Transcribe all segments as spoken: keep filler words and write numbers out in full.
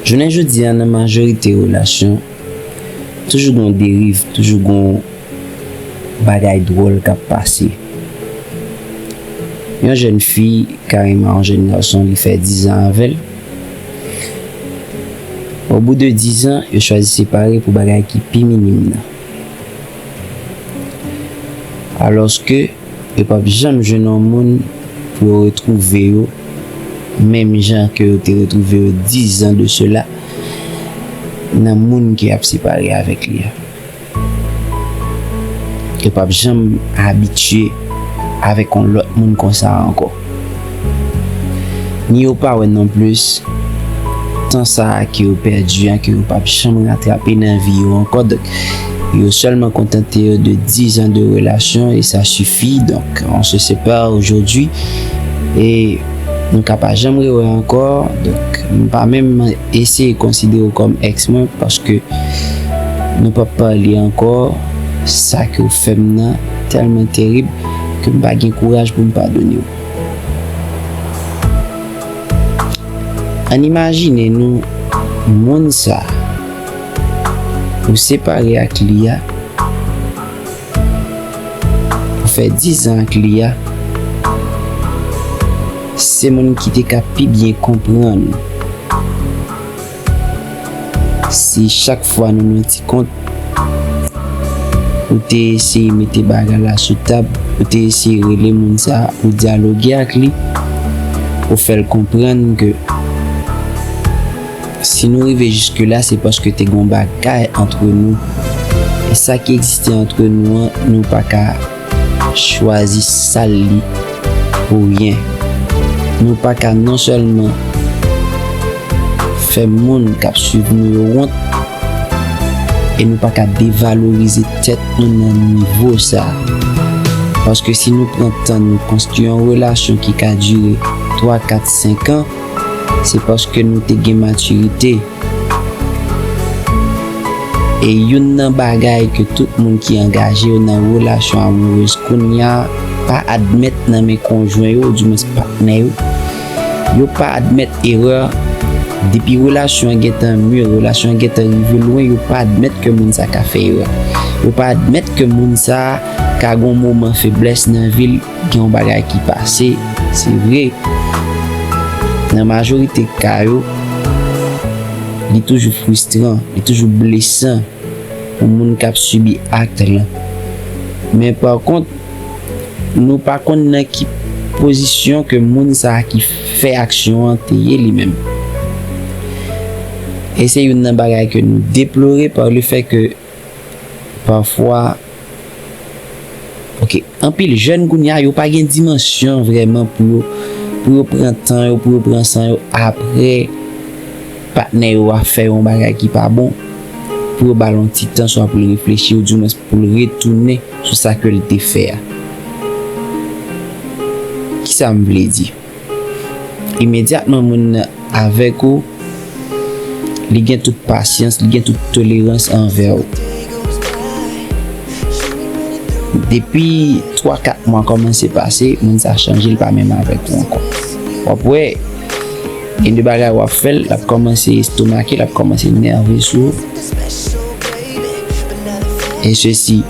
Jounen jodi a, nan majorite relasyon, toujou gen yon deriv, toujou gen yon bagay dwòl k ap pase. Yon jèn fi ka renmen yon jèn gason, li fè dizan avè l. Au bout de dizan, yo chwazi separe pou bagay ki pi minim nan. Alòske, yo p ap janm jwenn yon moun pou yo retwouve yo, menm jan ke yo te retwouve yo dizan de sela, nan moun ke y ap separe avèk li a. Yo p ap janm abitye avèk yon lòt moun konsa ankò. Ni yo pa wè nonplis tan sa a ke yo pèdi an, ke yo p ap janm ratrape nan vi yo ankò. Donk, yo sèlman kontante yo de dizan de relasyon e sa sifi. Donk, on se sépare aujourd'hui e nou ka pa janm rewè ankò. Donk, m pa menm eseye konsidere w kòm èks mwen paske nou p ap pale ankò. Sa ke w fè m nan tèlman terib ke m pa gen kouraj pou m padone w. Ann imajine nou, moun sa ou separe ak li a, ou fè dizan ak li a, se moun ki te ka pi byen konprann si chak fwa nou nan ti kont, ou te eseye mete bagay la sou tab, ou te eseye rele moun sa, ou dyaloge ak li, ou fè l konprann ke si nou rive jiske la, se paske te gen yon bagay antre nou. E sa ki egziste antre nou an, nou pa ka chwazi sal li pou ryen. Nou pa ka non sèlman fè moun k ap swiv nou yo wont, e nou pa ka devalorize tèt nou nan nivo sa a. Paske si nou pran tan nou konstwi yon relasyon ki ka dire twa, kat, senk an, se paske nou te gen matirite. E youn nan bagay ke tout moun ki angaje yo nan relasyon amourez kounye a pa admèt nan men konjwen yo, oudimwens patnè yo, yo pa admèt erè. Depi relasyon an gentan mir, relasyon an gentan rive lwen, yo pa admèt ke moun sa ka fè erè. Yo pa admèt ke moun sa ka gon moman feblès nan vi l, gen yon bagay ki pase. Se vre, nan majorite ka yo, li toujou fristran, li toujou blesan pou moun k ap sibi akt lan. Men pa kont, nou pa konn nan ki pozisyon ke moun sa a ki fè aksyon an te ye li menm. E se youn nan bagay ke nou deplore par le fait que pafwa, ok, anpil jèn kounye a, yo pa gen dimansyon vrèman pou yo, pou yo pran tan yo, pou yo pran san yo apre patnè yo a fè yon bagay ki pa bon, pou yo ba l yon ti tan, swa pou l reflechi, oudimwens pou l retounen sou sa ke l te fè a. Kisa m vle di? Imedyatman moun nan avèk ou, li gen tout pasyans, li gen tout tolerans anvè w. Depi twa, kat mwa kòmanse pase, moun sa chanje, li pa menm avèk ou ankò. W ap wè, gen de bagay w ap fè l, l ap kòmanse estomake, l ap kòmanse nève sou ou. E sesi,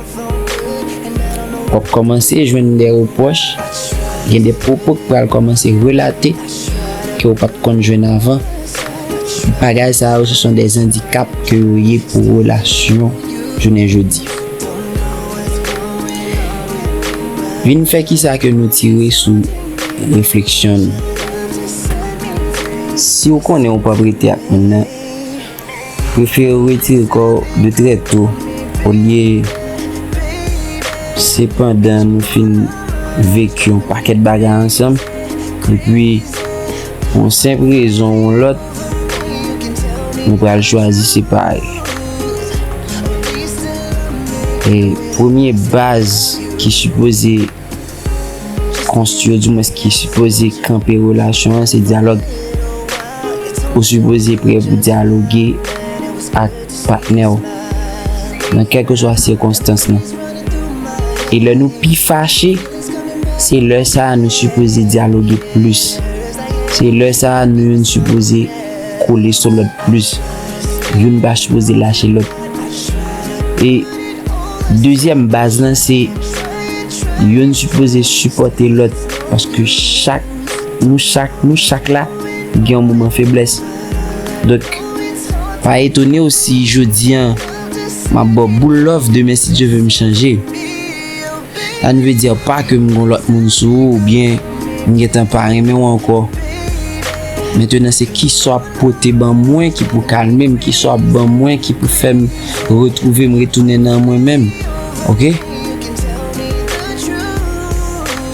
w ap kòmanse jwenn de repwòch, gen de pwopo k pral kòmanse relate ke w pa t konn jwenn avan. Bagay sa yo, se son de andikap ke yo ye pou relasyon jounen jodi. Vin fè kisa ke nou tire sou refleksyon nou. Si w konnen w p ap rete ak moun nan, prefere w retire kò w de trè to, olye se pandan nou fin veki yon pakèt bagay ansanm, epi pou yon senp rezon ou yon lòt, nou pral chwazi separe. E premye baz ki sipoze konstwi, oudimwens ki sipoze kanpe relasyon an, se dyalòg. Ou sipoze prè pou dyaloge ak patnè w nan kèlkeswa sikonstans lan. E lè nou pi fache, se lè sa a nou sipoze dyaloge plis. Se lè sa a nou youn sipoze kole sou lòt plis. Youn pa sipoze lache lòt. E dezyèm baz lan se youn sipoze sipòte lòt, paske chak nou chak nou chak la gen yon moman feblès. Donk, pa etone w si jodi a m ap ba w boul love, demen si Dye vle m chanje. Sa n vle di pa ke m gon lòt moun sou ou oubyen m gentan pa renmen w ankò. Mentenan se kisa w ap pote ban mwen ki pou kalme m, kisa w ap ban mwen ki pou fè m retwouve m retounen nan mwen menm. Oke?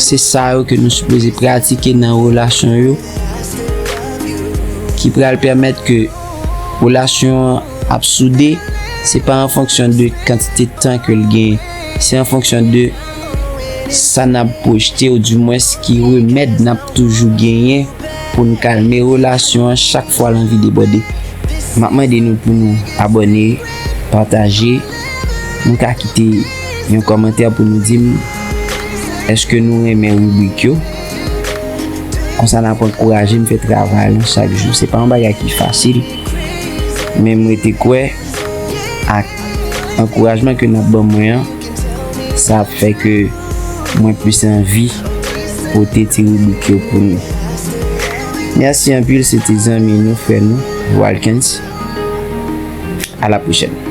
Se sa yo ke nou sipoze pratike nan relasyon yo ki pral pèmèt ke relasyon an ap soude, se pa an fonksyon de kantite tan ke l genyen, se an fonksyon de sa n ap pwojte oudimwens ki remèd n ap toujou genyen pou n kalme relasyon an chak fwa l anvi debòde. M ap mande nou pou nou abòne, pataje, nou ka kite yon kòmantè pou nou di m èske nou renmen ribrik yo. Konsa n ap ankouraje m fè travay lan chak jou. Se pa yon bagay ki fasil, men m rete kwè ak ankourajman ke n ap ban mwen an, sa ap fè ke mwen plis anvi pote ti ribrik yo pou nou. Mèsi anpil, se te zanmi nou, frè nou, Walkens. A la pwochèn.